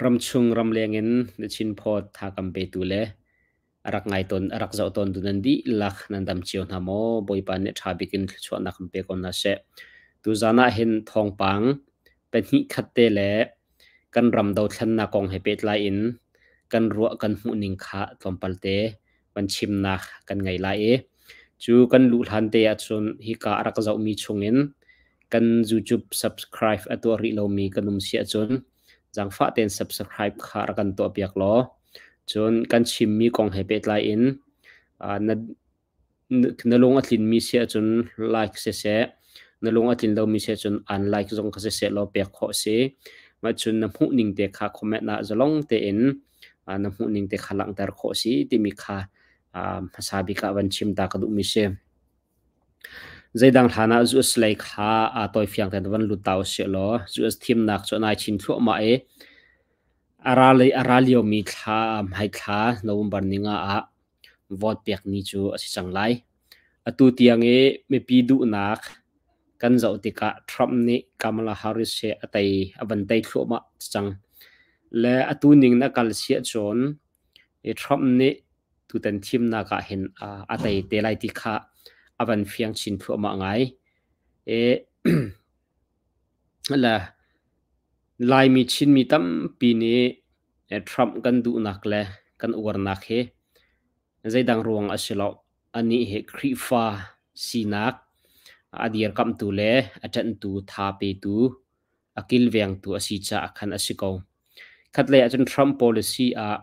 Ramchung ramleng in na Chinphawt tha kam petu le a rak ngai tawn a rak zoh tawn tu nan dihlak nan dam cio hna maw? Bawipa nih ṭha bik in thluachuahnak kan pe ko hna seh. Tuzaan ah hin thawngpang pahnih khat te le kan ram dothlennak kong he pehtlai in kan ruah kan hmuh ning kha tlawmpal te van chimnak kan ngei lai i cu kan luh hlan te ahcun hika a rak zohmi chungin kan YouTube subscribe a tuah rih lomi kan um si ahcun zaangfah tein subscribe kha rak kan tuahpiak law cun kan chimmi kong he pehtlai in na na lung a tlinmi si ahcun like siseh, na lung a tlin lomi si ahcun unlike zong kha siseh law pek khawh a si. Mah cun na hmuhning te kha comment ah zalong tein na hmuhning te kha langhter khawh a si timi kha hmasa bik ah van chim ta ka duhmi si. Zeidang hlan ah US lei kha aa tawifiang tein van lut ta usih law US thimnak cu nai chin thluahmah i a ra liomi thla hmaithla November ninga ah vote pek ni cu a si cang lai. Atu tiang i mipi duhnak kan zoh tikah Trump nih Kamala Harris hi a tei a van tei thluahmah cang. Le atu ning na kal si ahcun i Trump nih tutan thimnak ah hin a tei te lai ti kha a van fiang chin thluahmah ngai. I le Laimi Chinmi tampi nih Trump kan duhnak le kan uarnak hi zeidang ruang a si lo. Anih hi Khrihfa sinak a dirkamhtu le a ṭanhtu, tha petu, a kilvengtu a si caah khan a si ko. Khatlei ahcun Trump policy ah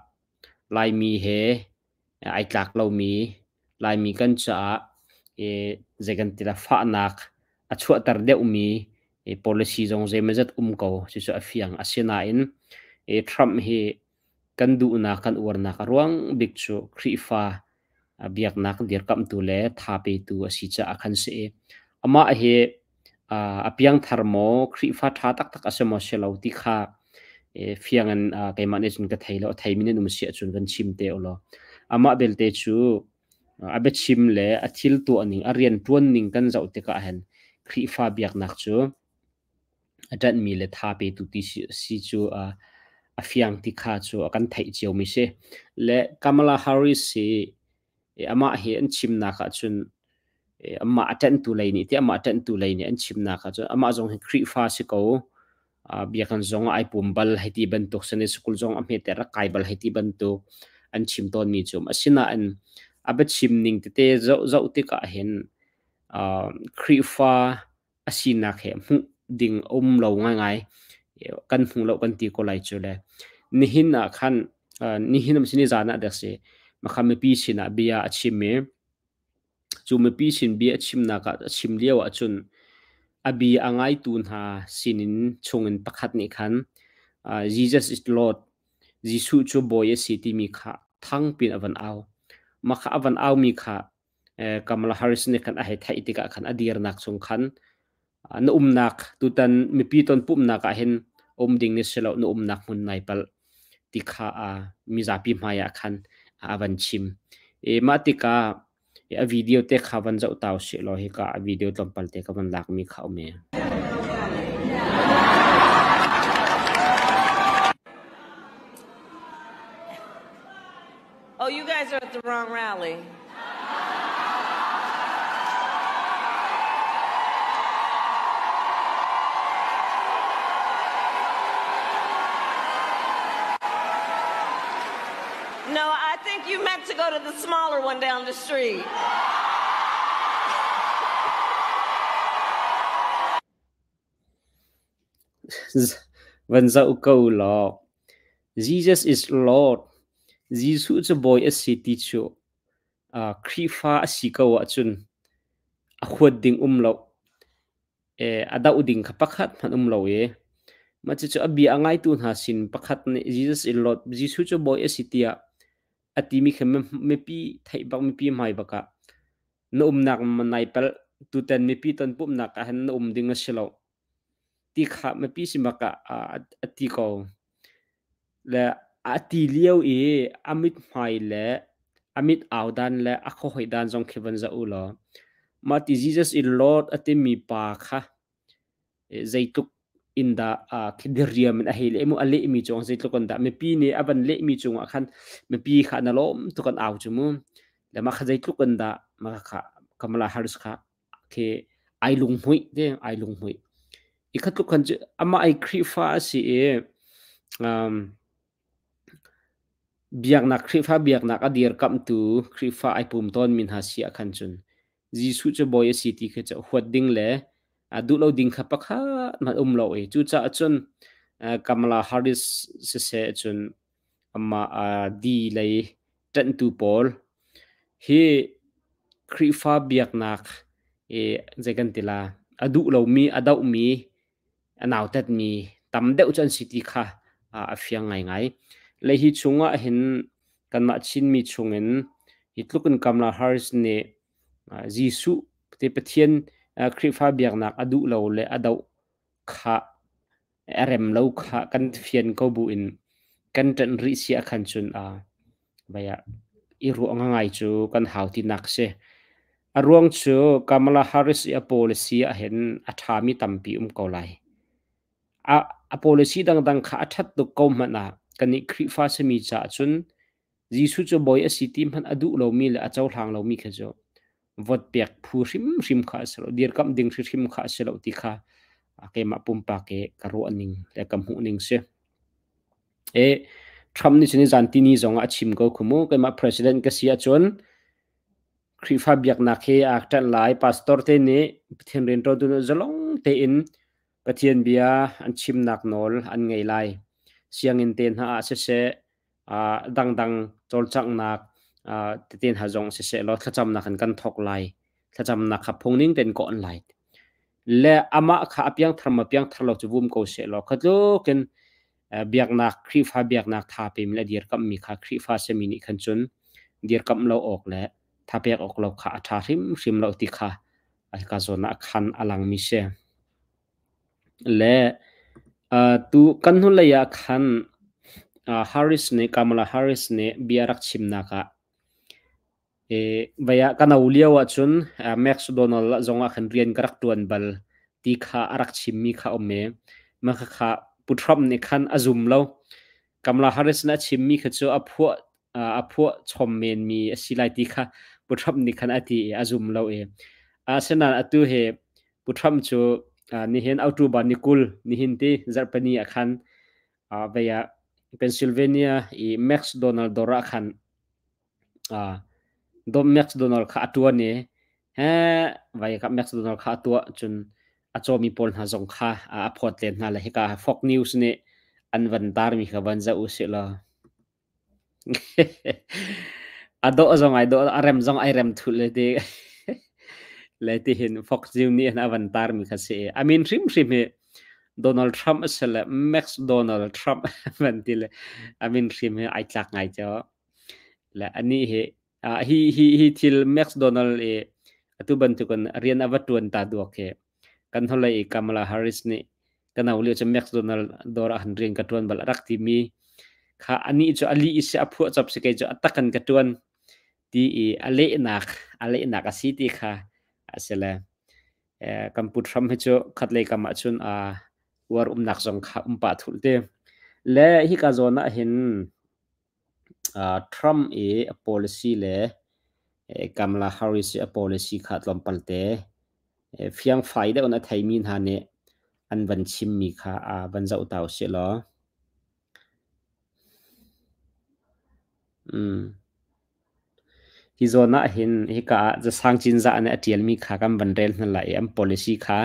Laimi he ai tlak lomi Laimi kan caah zei kan ti lah fahnak a chuahter deuhmi policy zong zeimawzat um ko cucu a fiang. Asinain Trump hi kan duhnak kan uarnak a ruang bik cu Khrihfa biaknak dirkamhtu le tha petu a si caah khan si i amah hi a piangthar maw Khrihfa ṭha taktak a si maw si lo ti kha fiang in keimah nih cun ka thei lo. A theimi nan um si ahcun van chim te ulaw. Amah belte cu a biachim le a thil tuah ning, a rianṭuan ning kan zoh tikah hin Khrihfa biaknak cu a ṭanhmi le tha petu ti si cu a fiang ti kha cu a kan theih ciomi si. Le Kamala Harris hi amah hi an chimnak ahcun amah a ṭanhtu lei nih tiah amah a ṭanhtu lei nih an chimnak ahcun amah zong hi Khrihfa si ko biakinn zong ah ai pum bal hei ti bantuk Sunday school zong a hmete rak kai bal hei ti bantuk an chim tawnmi cu asinain a biachim ning tete zoh zoh tikah hin Khrihfa a sinak he hmuh ding a um lo ngaingai. Kan hmu lo kan ti ko lai cu le nihin ah khan nihin am si ni zan ah dek si makha mipi sinah bia a chim i cu mipi sin bia a chimnak ah a chim lio ahcun a bia a ngaitu hna sinin chungin pakhat nih khan Jesus is Lord, Jesuh cu Bawi a si timi kha thangpin a van au. Mah kha a van aumi kha Kamala Harris nih khan a hei theih tikah khan a dirnak chung khan na umnak tutan mipi tonpumhnak ah hin um ding ni si lo na umnak hmun nai palh ti kha mizapi hmai ah khan a van chim. I mah tikah a video te kha van zoh ta usih law hika a video tlawmpal te ka van lakmi kha um e. Oh, you guys are at the wrong rally. No, I think you meant to go to the smaller one down the street. Van zoh ko law, Jesus is Lord, Jesuh cu Bawi a si ti cu Khrihfa a si ko ahcun a huat ding um lo. A doh ding kha pakhat hmanh um lo i mah cucu a bia a ngaitu hna sin pakhat nih Jesus is Lord, Jesuh cu Bawi a si tiah a timi kha mipi theih bak mipi hmai bak ah na umnak nai palh tutan mipi tonpumhnak ah hin na um ding a si lo ti kha mipi simak ah a ti ko le a ti lio i a mithmai le a mit au dan le a khuahoi dan zong khi van zoh u law mah ti Jesus in Lord a timi pa kha zeitluk in dah khi diriam in a hei leh mu. A lehmi cung zeitluk in dah mipi nih a van lehmi cungah khan mipi kha na lawm tuk an au cu mu. Le mah kha zeitluk in dah mah kha Kamala Harris kha khi ai lunghmuih te, ai lunghmuih i kha tluk khan cu amah ai Khrihfa a si i biaknak, Khrihfa biaknak a dirkamhtu, Khrihfa ai pum tawnmi hna si ah khan cun Jesuh cu bawi a si ti khi cu huat ding le duh lo ding kha pakhat hmanh um lo i cucaah cun Kamala Harris siseh, cun amah di lei ṭanhtu pawl hi Khrihfa biaknak i zei kan ti la, a duh lomi, a dohmi, a nautatmi tam deuh cu an si ti kha a fiang ngaingai. Le hi chungah hin kanmah Chinmi chungin hi tluk in Kamala Harris nih Jesuh te Pathian, Khrihfa biaknak a duh lo le a doh kha, a rem lo kha kan fian ko bu in kan ṭanh rih si ahkhan cun vai ah i ruah ngai cu kan hau tinak si. A ruang cu Kamala Harris i a policy ahhin a ṭhami tampi um ko lai. A policy dangdang kha a ṭhat tuk ko hmanh ah kannih Khrihfa simi caah cun Jesuh cu bawi a si ti hmanh a duh lomi le a cohlang lomi kha cu vote pek phu hrimhrim kha a si lo, dirkamh ding hrimhrim kha a si lo ti kha keimah pumpak i ka ruah ning le ka hmuh ning si. E Trump nih cun zan tini zong ah a chim ko khu mu, keimah president ka si ahcun Khrihfa biaknak hi aa ṭanh lai, pastor te nih Pathian rianṭuantu nih zalong tein Pathian bia an chimnak nawl an ngei lai. Sianginn te hna ah siseh, dangdang cawlcanghnak tete hna zong siseh law thlacamnak in kan thawk lai. Thlacamnak kha phungning tein ka on lai. Le amah kha a piangthar ma piangthar lo cu vum ko seh law kha tlukin biaknak, Khrihfa biaknak tha pemi le dirkamhmi kha Khrihfa simi nih khan cun dirkamh lo awk le tha pek awk lo kha a ṭha hrimhrim lo ti kha ka zawn ah khan a langmi si. Le tu kan hnulei ah khan Harris nih, Kamala Harris nih bia rak chimnak ah vai ah ka no lio ahcun McDonald zong ah khan rian ka rak ṭuan bal ti kha a rak chimmi kha um i mah khakha Pu Trump nih khan a zum lo. Kamala Harris nih a chimmi kha cu a phuah chom menmi a si lai ti kha Pu Trump nih khan a ti i a zum lo i asinain atu hi Pu Trump cu nihin October ni 20, nihin ti zarhpini ah khan vei ah Pennsylvania i McDonald dawr ah khan McDonald kha a ṭuan i he vai ka McDonald kha a tuah, cun a cawmi pawl hna zong kha a phawt len hna le hika Fox News nih an van tarmi kha van zoh usih law a dawh zong ai dawh, a rem zong ai rem thulh le ti le ti hin Fox News nih a van tarmi kha si. A min hrimhrim hi Donald Trump a si le McDonald Trump van ti le a min hrim hi ai tlak ngai cu. Le anih hi hi hi hi thil McDonald i atu bantukin rian a va ṭuan ta duak hi kan hnulei i Kamala Harris nih ka no lio cu McDonald dawr ah han rian ka ṭuan bal a rak timi kha anih cu a lih i si, a phuah cop si, kei cu a takan ka ṭuan ti i a lehnak a si ti kha a si le kan Pu Trump hi cu khatlei kam ah cun a uar umnak zong kha um pah thulh te. Le hika zawn ah hin Trump i a policy le Kamala Harris i a policy kha tlawmpal te fiangfai deuh in a theimi hna nih an van chimmi kha van zoh ta usih law. Hi zawn ah hin hika ah Zasang Cinzah nih a ṭialmi kha kan van rel hna lai i an policy kha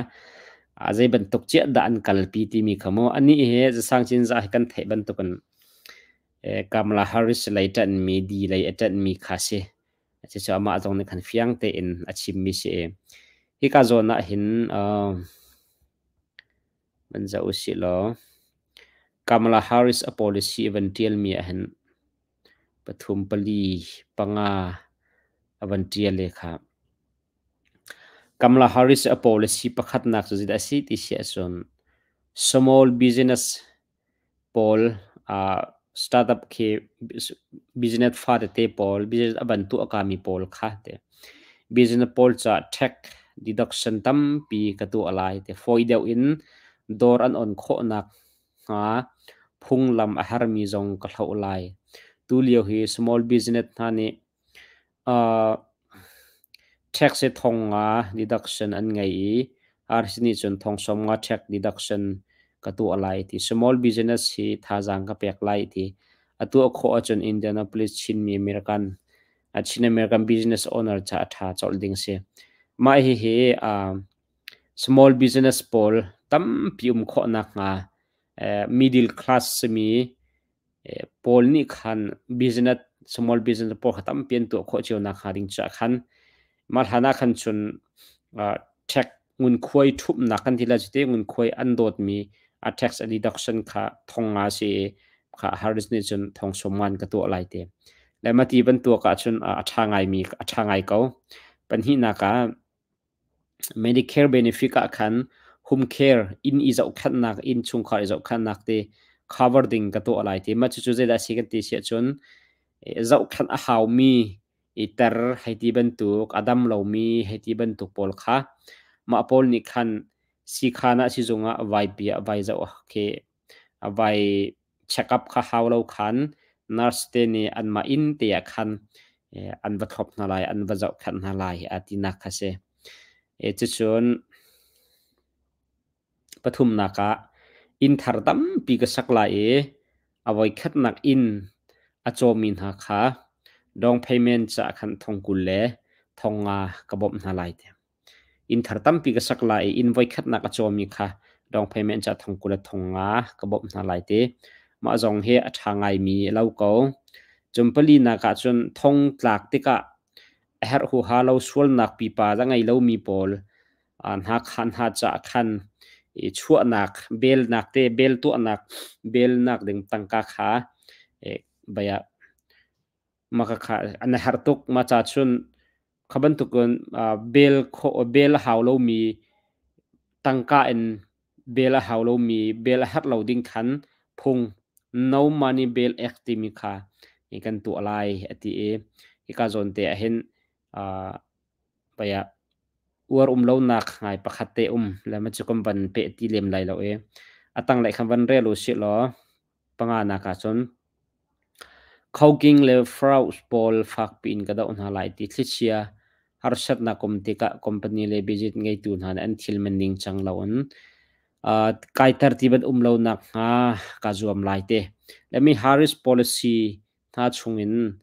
zei bantuk ciah dah an kalpi timi kha mu. Anih hi Zasang Cinzah hi kan theih bantukin Kamala Harris lei ṭanhmi, D lei a ṭanhmi kha si. Cucu amah zong nih khan fiang tein a chimmi si i hika zawn ah hin van zoh usih law Kamala Harris a policy a van ṭialmi ah hin pathum, pali, panga a van ṭial i kha. Kamala Harris a policy pakhatnak cu zeidah a si ti si ahcun small business pawl, startup khi business fa tete pawl, business a van tuah kami pawl kha te business pawl caah tax deduction tampi ka tuah lai te, fawi deuh in dawr an on khawhnak hnga phunglam a hermi zong ka hloh lai. Tulio hi small business hna nih tax hi 5,000 deduction an ngei i Harris nih cun 70,000 tax deduction ka tuah lai ti. Small business hi thazaang ka pek lai ti. A tuah khawh ahcun Indianapolis Chinmi American Chin American business owner ca a ṭha colh ding si. Mah hihi small business pawl tampi um khawh nakhnga middle class simi pawl nih khan business small business pawl kha tampi an tuah khawh cio nakhnga ding caah khan mah hlan ah khan cun tax ngunkhuai ṭhumhnak kan ti lai cu te, ngunkhuai an dawtmi a tax a deduction kha 5,000 si i kha Harris nih cun 70,000 ka tuah lai te. Le mati bantuk ahcun a ṭha ngaimi a ṭha ngai ko. Pahnihnak ah Medicare benefit ah khan home care inn i zohkhenhnak, inn chungkhar i zohkhenhnak te cover ding ka tuah lai ti. Mah cucu zeidah a si kan ti si ahcun zohkhenh a haumi i ter hei ti bantuk, a dam lomi hei ti bantuk pawl kha mah pawl nih khan siikhan ah sizung ah vai piah vai zoh khi vai check up kha hau lo khan nurse te nih anmah inn te ah khan an va thlop hna lai, an va zohkhenh hna lai a tinak kha si. Cucun pathumnak ah inn thar tampi ka sak lai i a voikhatnak inn a cawmi hna kha down payment caah khan 20,000 le 5,000 ka bawmh hna lai ti. Inn thar tampi ka sak lai i inn voikhatnak a cawmi kha down payment ca 20,000 le 5,000 ka bawmh hna lai ti. Mah zong hi a ṭha ngaimi a lo ko. Cun palinak ah cun thong tlak tikah a herh huaha lo sualnak pipa a ngei lomi pawl hna kha hna caah khan i chuahnak, belnak te, bel tuahnak, belnak ding tangka kha bia Mah khakha an herh tuk. Mah ca cun kha bantukin bel khawh bel a hau lomi tangka in bel a hau lomi bel a herh lo ding khan phung No Money Bail Act timi kha kan tuah lai a ti i hika zawn te ah hin pei ah uar um lonak ngai pakhat te um le ma cu kan van peh ti lem lai lo i a tanglei khan van rel u sih law panganak ah cun Khoking le fraud pawl fakpi in ka doh hna lai ti thlichia harsatnak um tikah company le budget ngeitu hna nih an thil man ningcang loin kaiter ti ban um lo nak hnga ka zuam lai te. Le mi Harris policy hna chungin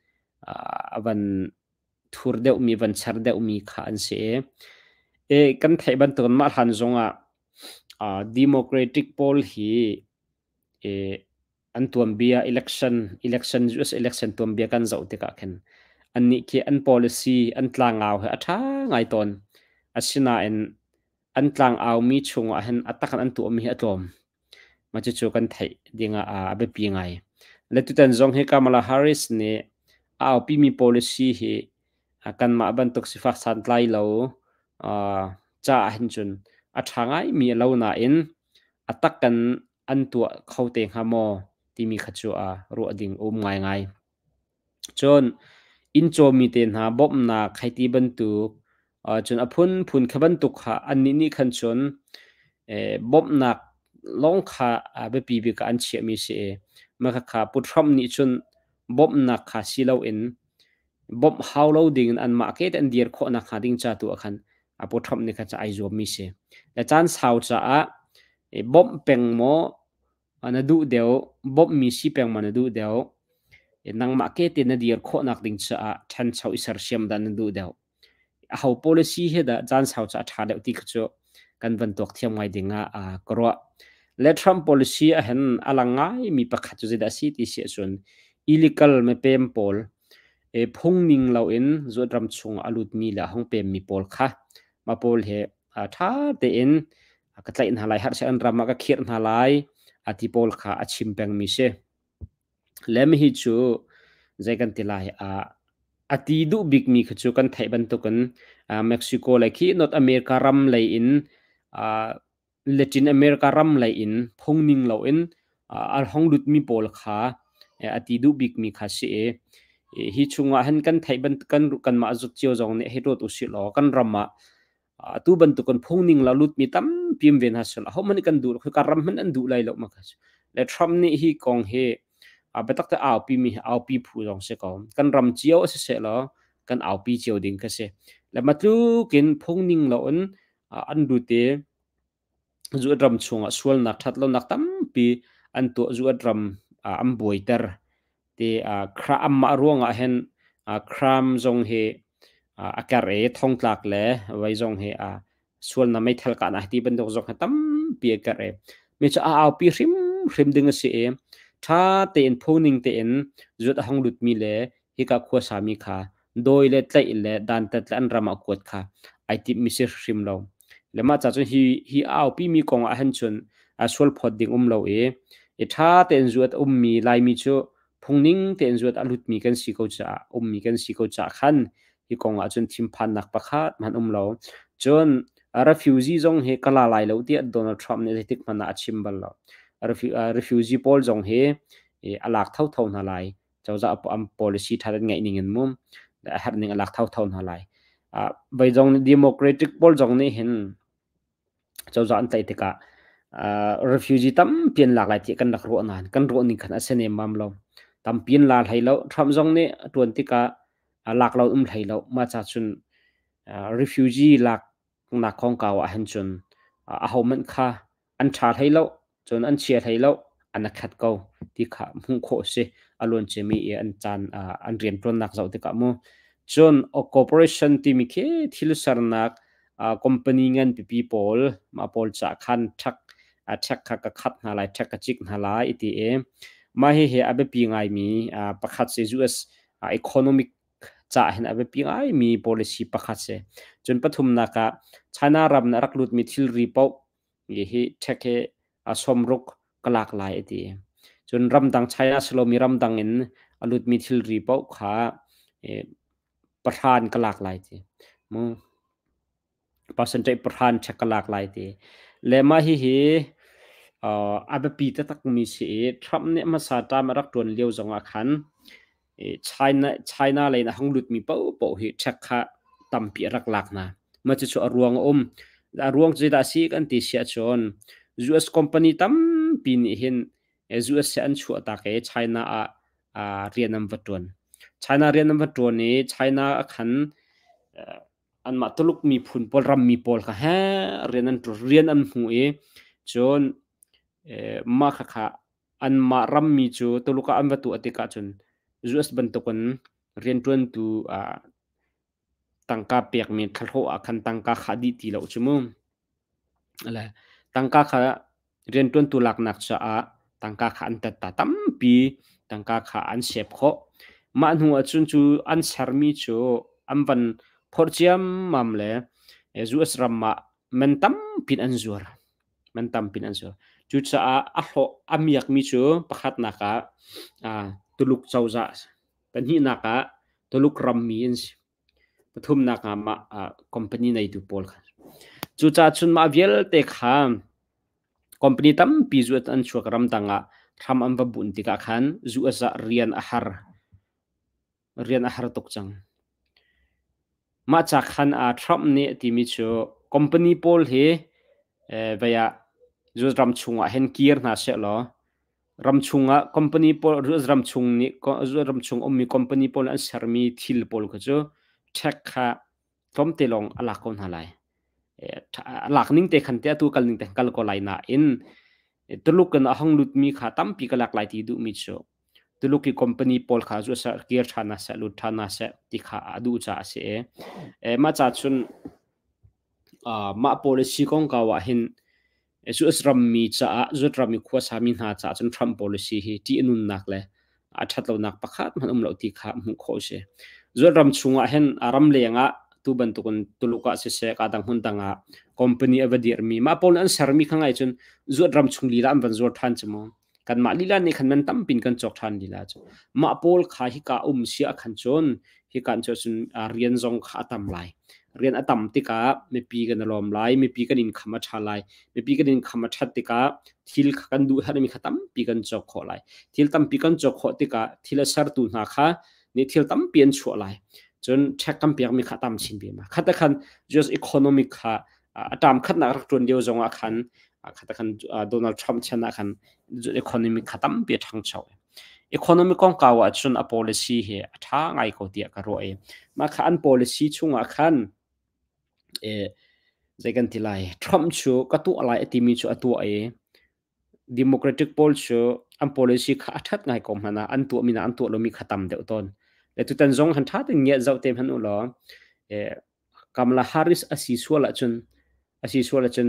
a van thur deuhmi van cher deuhmi kha an si i e kan theih bantukin mah hlan zongah Democratic pawl hi e an tuanbia election election US election tuanbia kan zoh tikah khin annih khi an policy an tlangau he a ṭha ngai tawn. Asinain an tlangaumi chungah hin a tak in an tuahmi hi a tlawm. Mah cucu kan theih dingah a biapi ngai. Le tutan zong hi Kamala Harris nih a aupimi policy hi kanmah bantuk sifak santlai lo caah hin cun a ṭha ngaimi a lo nain a tak kan an tuah kho te hnga maw timi kha cu a ruah ding um ngaingai. Cun inn cawmi te hna bawmhnak hei ti bantuk cun a phunphun kha bantuk kha annih nih khan cun bawmhnak lawng kha a biapi bik ah an chiahmi si i mah khakha Pu Trump nih cun bawmhnak kha si loin bawmh hau lo ding in anmah ke te an dir khawh nakhnga ding ca tu ah khan Pu Trump nih khan ai zuammi si. Le caan sau caah bawmh peng maw na duh deuh, bawmhmi si peng maw na duh deuh, nangmah ke te na dir khawhnak ding caah ṭhancho i sersiam dah na duh deuh. Aho policy he dah caan sau ca a ṭha deuh ti kha cu kan van tuak thiam ngai ding ah ka ruah. Le Trump policy ahhin a lang ngaimi pakhat cu zeidah a si ti si ahcun illegal mipem pawl phung ning loin zuat ram chung a lutmi le a hung pemmi pawl kha mah pawl he ṭha tein ka tlaih hna lai, harh an ram ah ka khirh hna lai a ti pawl kha a chim pengmi si. Le mihi cu zei kan ti lai a ti duh bikmi kha cu kan theih bantukin Mexico lei khi North America ram lei in Latin America ram lei in phung ning loin a hong lutmi pawl kha a ti duh bikmi kha si i hi chungah hin kan theih ban kan kanmah zut cio zong nih hei ruat usih law kan ram ah. Atu bantukin phungning la lutmi tampi um ve hna sel ahohmanh nih kan duh lo, khoi ram hmanh an duh lai lo ma kha. Le Trump nih hi kong hi biatak te aupi mi hi aupi phu zong si ko. Kan ram cio a si seh law kan aupi cio ding kha si. Le matlukin phungning lo in an lut i zuat ram chungah sualnak ṭhatlonak tampi an tuah, zuat ram an buaiter ti anmah ruangah hin crime zong hi a ker i thongtlak le voi zong hi sualnak meithal kahnak ti bantuk zong hi tampi a ker i mi cu a aupi hrimhrim ding a si i ṭha tein phoning tein zuat a hong lutmi le hika khuasami kha dawi le tlaih le dantat le an ram ah kuat kha ai timhmi si hrim lo. Le mah ca cun hi a aupimi kong ah hin cun sual phawt ding um lo i i ṭha tein zuat ummi Laimi cu phungning tein zuat a lutmi kan si ko caah, ummi kan si ko caah khan hi kong ah cun thinphannak pakhat hmanh um lo. Cun refugee zong hi ka la lai lo tiah Donald Trump nih zeitik hmanh ah a chim bal lo. Refugee pawl zong hi a lak thotho hna lai. Cozah an policy ṭha an ngeih ning in mu a herh ning a lak thotho hna lai. Voi zong nih Democratic pawl zong nih hin cozah an tlaih tikah refugee tampi an lak lai ti kan rak ruah nain kan ruah ning khan a si nemmam lo. Tampi an la hlei lo. Trump zong nih a ṭuan tikah lak lo um hlei lo. Mah ca cun refugee lak nak kongkau ah hin cun ahohmanh kha an ṭha hlei lo, cun an chia hlei lo, an a khat ko ti kha hmuh khawh a si. A luan ciami i an caan an rianṭuannak zoh tikah mu. Cun corporation timi khi thil sernak company ngan pipi pawl mah pawl caah khan ṭhak ṭhek kha ka khat hna lai, ṭhek ka cik hna lai ti i mah hihi a biapi ngaimi pakhat si. US economic caah hin a biapi ngaimi policy pakhat si. Cun pathumnak ah China ram na rak lutmi thilri paoh hi ṭhek hi a sawmruk ka lak lai a ti. Cun ramdang, China silomi ramdang in a lutmi thilri paoh kha pahra in ka lak lai ti. Mu percentage pahra in ṭhek ka lak lai ti. Le mah hihi a biapi taktakmi si i Trump nih hmasa term a rak ṭuan lio zongah khan China lei in a hung lutmi paohpaoh hi ṭhek kha tampi a rak lak hna. Mah cucu a ruang a um. A ruang cu zeidah a si kan ti si ahcun US company tampi nih hin US he an chuahtak i China ah rian an va ṭuan. China rian an va ṭuan i China ah khan anmah Tuluk miphun pawl, rammi pawl kha he rian an hmu i cun mah khakha anmah rammi cu Tuluk ah an va tuah tikah cun US bantukin rianṭuantu tangka pekmi thlahlawh ah khan tangka kha dih ti lo cu mu. Le tangka kha rianṭuantu laknak caah tangka kha an tat ta tampi, tangka kha an sep khawh. Mah hnu ahcun cu an sermi cu an van phorh ciammam le US ram ah man tampi in an zuar. Man tampi in an zuar. Cucaah a hlawh a miakmi cu pakhatnak ah Tuluk cozah, pahnihnak ah Tuluk rammi an si. Pathumnak ah mah company neitu pawl kha. Cucaah cun mah vialte kha company tampi zu an chuak, ramdang ah hram an va bunh tikah khan zu a zah rian a har. Rian a har tuk cang. Mah ca khan Trump nih a timi cu company pawl hi vei ah zu ram chungah hin kir hna sehlaw ram chungah company pawl, ram chung nih, ram chung ummi company pawl an sermi thil pawl kha cu tax kha tlawmte lawng a lak ko hna lai. A lak ning te khan te atu kal ning te kal ko lai nain Tuluk in a hong lutmi kha tampi ka lak lai ti duhmi cu Tuluk i company pawl kha zu seh, kir ṭhan hna seh, lut ṭhan hna seh ti kha a duh caah a si i mah ca cun mah policy kongkau ah hin US rammi caah, US ram i khuasami hna caah cun Trump policy hi ṭih a nunnak le a ṭhatlonak pakhat hmanh um lo ti kha hmuh khawh a si. US ram chungah hin a ram leng ah tu bantukin Tuluk ah siseh, ka dang hmun dang ah company a va dirmi mah pawl an sermi kha ngai cun US ram chung lila an van zuar ṭhan cu mu. Kanmah lila nih khan man tampin kan cawk ṭhan lila cu. Mah pawl kha hika um si ah khan cun hika cu cun rian zong kha a tam lai. Rian a tam tikah mipi kan i lawm lai, mipi kan income a ṭha lai. Mipi kan income a ṭhat tikah thil kha kan duh herhmi kha tampi kan cawk khawh lai. Thil tampi kan cawk khawh tikah thil a sertu hna kha nih thil tampi an chuah lai. Cun check kan pekmi kha tam chin ve ma. Khat khan US economic kha a tam khatnak rak tuan lio zong ah khan khat khan Donald Trump chan ah khan economic kha tampi a ṭhangcho. Economic kongkau ah cun a policy hi a ṭha ngai ko tiah ka ruah i mah kha an policy chungah khan zei kan ti lai, Trump cu ka tuah lai a timi cu a tuah i Democratic pawl cu an policy kha a ṭhat ngai ko hmanh ah an tuahmi na an tuah lomi kha tam deuh tawn. Le tutan zong han ṭha tein ngiat zoh te hmanh u law Kamala Harris a si sual ahcun a si sual ahcun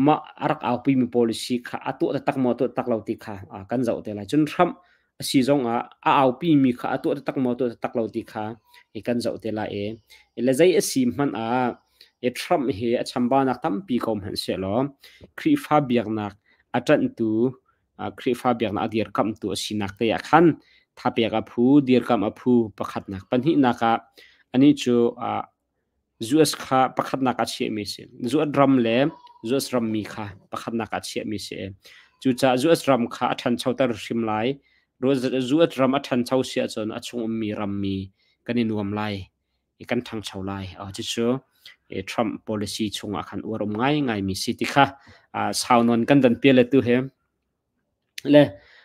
mah a rak aupimi policy kha a tuah taktak maw tuah tak lo ti kha kan zoh te lai. Cun Trump a si zong ah a aupimi kha a tuah taktak maw tuah taktak lo ti kha kan zoh te lai i le zei a si hmanh ah Trump hi a chambaunak tampi ko hmanh sehlaw Khrihfa biaknak a ṭanhtu, Khrihfa biaknak a dirkamhtu a sinak te ah khan thapek a phu, dirkamh a phu pakhatnak. Pahnihnak ah anih cu US kha pakhatnak ah chiahmi a si. US ram le US rammi kha pakhatnak ah chiahmi a si. Cucaah US ram kha a ṭhanchoter hrim lai. US ram a ṭhancho si ahcun a chung ummi rammi kan i nuam lai i kan ṭhangcho lai. Cucu Trump policy chungah khan uar um ngaingaimi si ti kha sau nawn kan van pial le tu hi. Le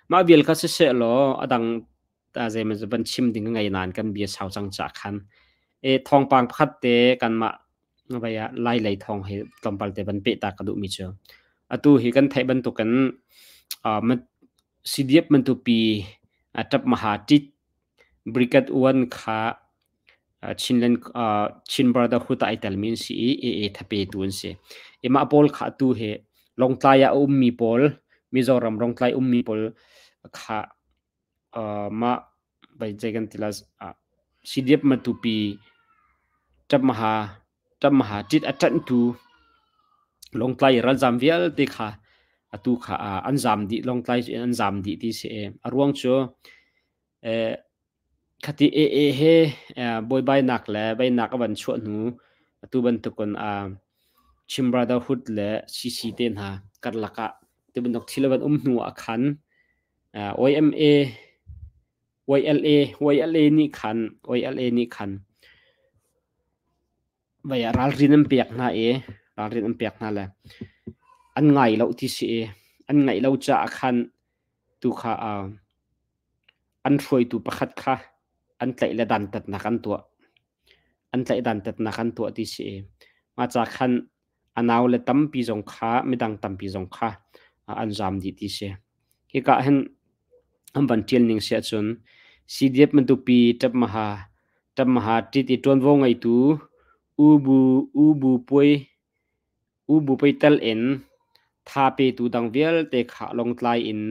mah vial kha siseh law a dang ta zeimaw van chim ding ka ngei nain kan bia sau cang caah khan thawngpang pakhat te kanmah vai ah Lai lei thawng hi tlawmpal te van peh ta ka duhmi cu atu hi kan theih bantukin CDF Matupi Ṭap Maha Ṭit Brigade 1 kha Chinland Chin Brotherhood ah ai telmi an si i AA thapetu an si. I mah pawl kha atu hi Lawngtlai ah a ummi pawl Mizoram Lawngtlai ummi pawl kha mah zei kan ti lai CDF Matupi Ṭapmaha Ṭapmaha ṭit a ṭanhtu Lawngtlai ralzam vialte kha atu kha an zam dih Lawngtlai in an zam dih ti si. A ruang cu Khati AA he buaibainak le beinak a van chuah hnu atu bantukin Chin Brotherhood le CC te hna karlak ah ti bantuk thil a van um hnu ah khan YMA YLA YLA nih khan YLA nih khan vai ah ralrin an pek hna i ralrin an pek hna le an ngai lo ti si i an ngaih lo caah khan tu kha An hruaitu pakhat kha an tlaih le dantatnak an tuah. An tlaih dantatnak an tuah ti si i mah ca khan a naule tampi zong kha midang tampi zong kha an zaam dih ti si. Hika hin an van ṭial ning si ahcun CDF Matupi Ṭapmaha Ṭapmaha ṭit i ṭuanvo ngeitu U Bu U Bu Puai U Bupi tel in tha petu dang vialte kha lawngtlai in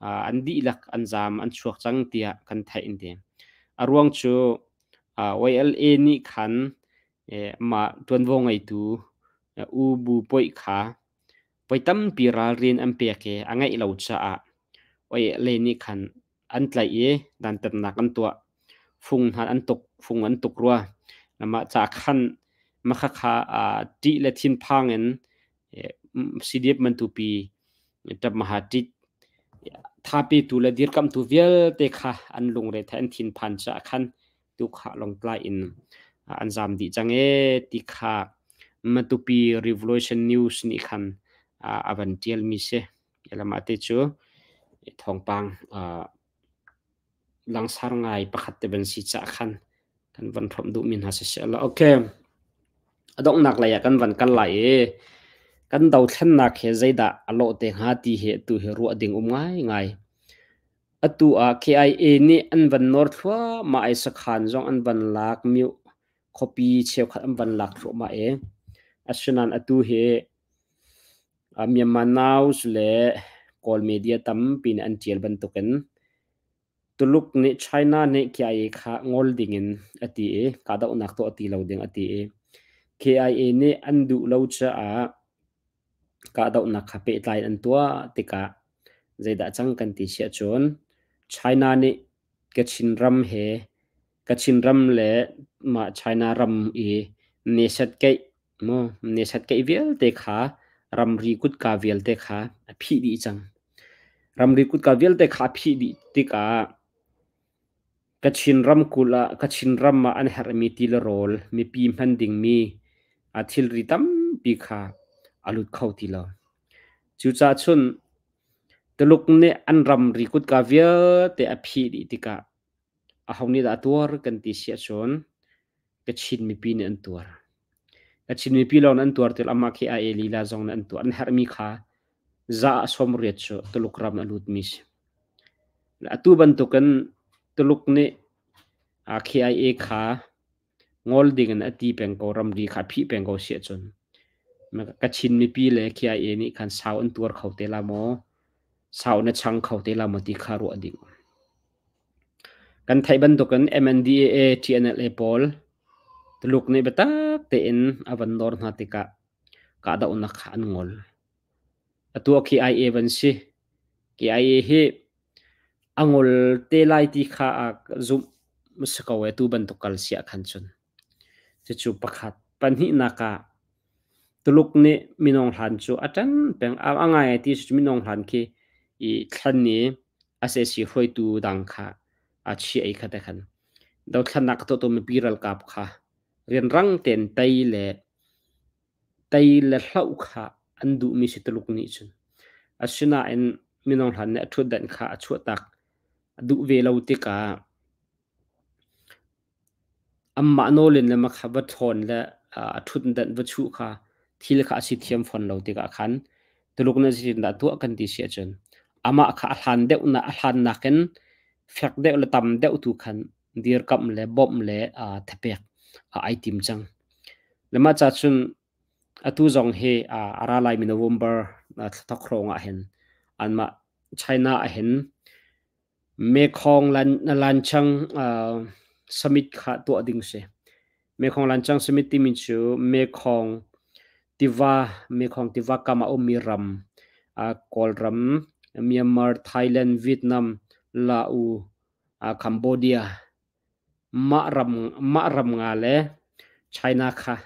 an dihlak an zaam an chuak cang tiah kan theih an ti. A ruang cu YLA nih khan mah ṭuanvo ngeitu U Bu Poih kha voi tampi ralrin an pek i a ngeih lo caah YLA nih khan an tlaih i dantatnak an tuah. Fung hna an tuk, fung an tuk rua. Mah ca khan makhakha ṭih le thinphang in CDF Mantupi ṭapmaha ṭit thapetu le dirkamhtu vialte kha an lungre the an thinphan caah khan tukha lawngtlai in an zam dih cang ee ti kha Matupi Revolution News nih khan a van ṭialmi si. Lamah te cu thawngpang langsar ngai pakhat te van si cah khan kan van hrawmh duhmi hna siseh law okay a donghnak lei ah kan van kal lai i kan dothlennak he zeidah a lawh te hnga ti hi tu hi ruah ding um ngai ngai. Atu ah KIA nih an van nawr thluahmah i sakhan zong an van lak miu khuapi cheukhat an van lak thluahmah i asinain atu hi Myanmar News le Kawl media tampi nih an ṭial bantukin Tuluk nih China nih KIA kha ngol dingin a ti i kahdohnak tuah ti lo ding a ti i KIA nih an duh lo caah kahdohnak kha pehtlai an tuah tikah zeidah cang kan ti si ahcun China nih Kachin ram he Kachin ram le mah China ram i nesat keih Maw nesat keih vialte kha ramri kutka vialte kha a phih dih cang. Ramri kutka vialte kha a phih dih tikah Kachin ramkulh ah Kachin ram ah an herhmi ti le rawl mipi hman dingmi thilri tampi kha a lut kho ti lo. Cucaah cun Tuluk nih an ramri kutka vialte a phih dih tikah aho nih dah a tuar kan ti si ahcun Kachin mipi nih an tuar. Kachin mipi lawng an tuar ti lo, amah khi IA lila zong nih an tuar. An herhmi kha za ah 80 cu Tuluk ram a lutmi si. Atu bantukin Tuluk nih KIA kha ngol dingin a ti peng ko, ramri kha a phih peng ko si ahcun Kachin mipi le KIA nih khan sau an tuar kho te la maw, sau na chang kho te la maw ti kha ruah ding. Kan theih bantukin MNDAA, TNLA pawl Tuluk nih biatak tein a van nawr hna tikah kahdohnak kha an ngol. Atu ah KIA van si. KIA hi a ngol te lai ti kha a zumh si ko e tu bantuk kal si ah khan cun. Cucu pakhat. Pahnihnak ah Tuluk nih minung hlan cu a ṭan peng. A ngai ti cu minung hlan khi i thlan i sac hruaitu dang kha a chiah i kha te khan dothlannak a tuahtu mipi ralkap kha rianrang tein tei le tei le hloh kha an duhmi si Tuluk nih cun. Asinain minung hlan nih a ṭhutdanh kha a chuahtak a duh ve lo tikah Anmah nawl in le makha va ṭhawn le a ṭhutdanh va chuh kha thil kha a si thiam fawn lo tikah khan Tuluk nih zeitindah tuah kan ti si ahcun amah kha a hlan deuhnak a hlannak in fek deuh le tam deuh tu khan dirkamh le bawmh le thapek ai tim cang. Le mah ca cun atu zong hi a ra laimi November thla thawk hrawng ah hin anmah China ah hin Mekhong Lanchang Summit kha tuah ding si. Mekhong Lanchang Summit timi cu Mekhong tiva, Mekhong tiva kam ah ummi ram, Kawlram, Myanmar, Thailand, Vietnam, Laos, Cambodia, mah ram, mah ram nga le China kha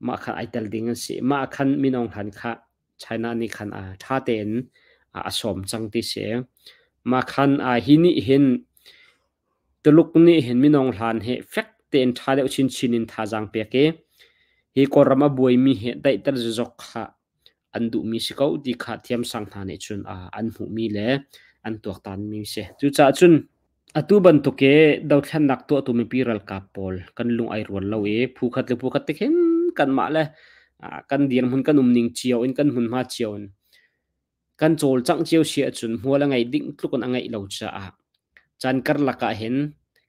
Mah kha ai tel ding an si. Mah khan minung hlan kha China nih khan a ṭha tein a sawm cang ti si. Mah khan hi nih hin Tuluk nih hin minung hlan hi fek tein ṭha deuh chinchin in thazaang pek i hi Kawlram a buaimi hi daihter zizok kha an duhmi si ko ti kha thiamsang hna nih cun an hmuhmi le an tuaktanmi si. Cucaah cun atu bantuk i dothlennak tuahtu mipi ralkap pawl kan lung ai rual lo i phu khat le phu khat te khin kanmah le kan dirhmun kan umning cio in kan hmunhma cio in kan cawlcangh cio si ahcun hmual a ngeih ding tluk in a ngeih lo caah caan karlak ah hin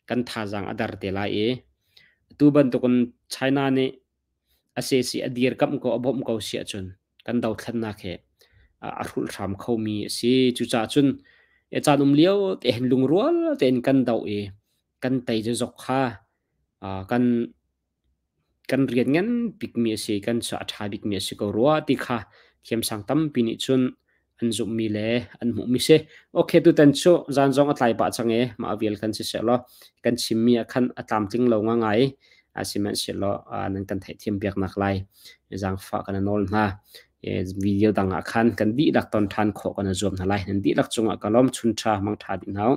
kan thazaang a dar te lai i atu bantukin China nih a sesi a dirkamh ko a bawmh ko si ahcun kan dothlennak hi a hrulh hram khomi a si. Cucaah cun caan um lio te hin lungrual tein kan doh i kan tei cu zok kha kan kan rian ngan bikmi a si, kan cu a ṭha bikmi a si ko rua ti kha thiamsang tampi nih cun an zumhmi le an hmuhmi si. Okay, tutan cu zan zong a tlai pah cang i mah vial khan siseh law kan chimmi ah khan a tlamtling lo ngangai. Sihmanhsehlaw nan kan theihthiam piaknak lai zaangfah kan nawl hna. Video dang ah khan kan dihlak ton ṭhan khawh kan i zuam hna lai. Nan dihlak cungah ka lawm. Chun ṭha, mang ṭha dih hna u.